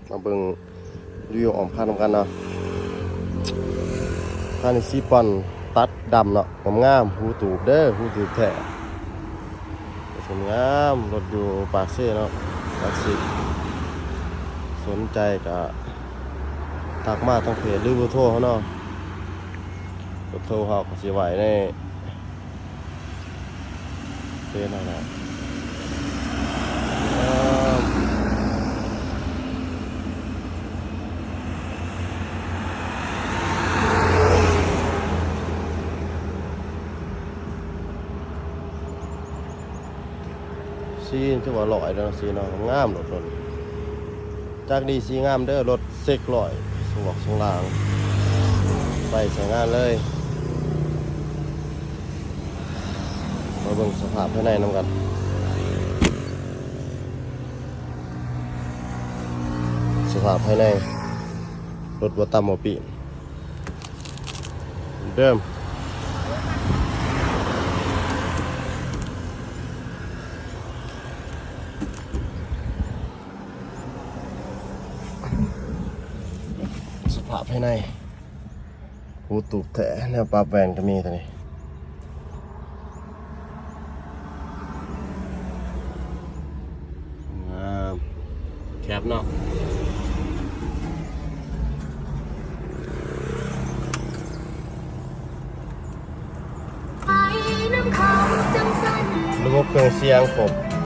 ມາເບິ່ງວິວອ້ອມຄັນນຳກັນເນາະ. ຄັນນີ້ສີປ່ອນຕັດດຳເນາະ ງາມໆ ຫູຕູບເດີ ຫູຕູບແທ້ ງາມ. ລົດຢູ່ປາກເຊເນາະ ປາກເຊ. ສົນໃຈກະທັກມາທາງເພຈ ຫຼືເບີໂທເຮົາເນາະ. ເບີໂທເຮົາກະຊິໄວ້ໃນ ເປັນແນວນັ້ນ ງາມ. ສີຖືວ່າຫຼ້ອຍແລ້ວເນາະ ສີເນາະ ງາມໂລດ. ຈັກດີສີງາມເດີ ລົດເຊັກລ້ອຍ ສວກສວງລາງ ໄປໃຊ້ງານເລີຍ. ມາເບິ່ງສະພາບພາຍໃນນຳກັນ ສະພາບພາຍໃນ ລົດບໍ່ຕຳບໍ່ປີ້ ເດີມ. ສະພາບພາຍໃນ ຫູຕູບແທ້ ແນວປັບແວ່ນກະມີໂຕນີ້ ງາມ. ແຄບເນາະ ລະບົບເຄື່ອງສຽງຄົບ.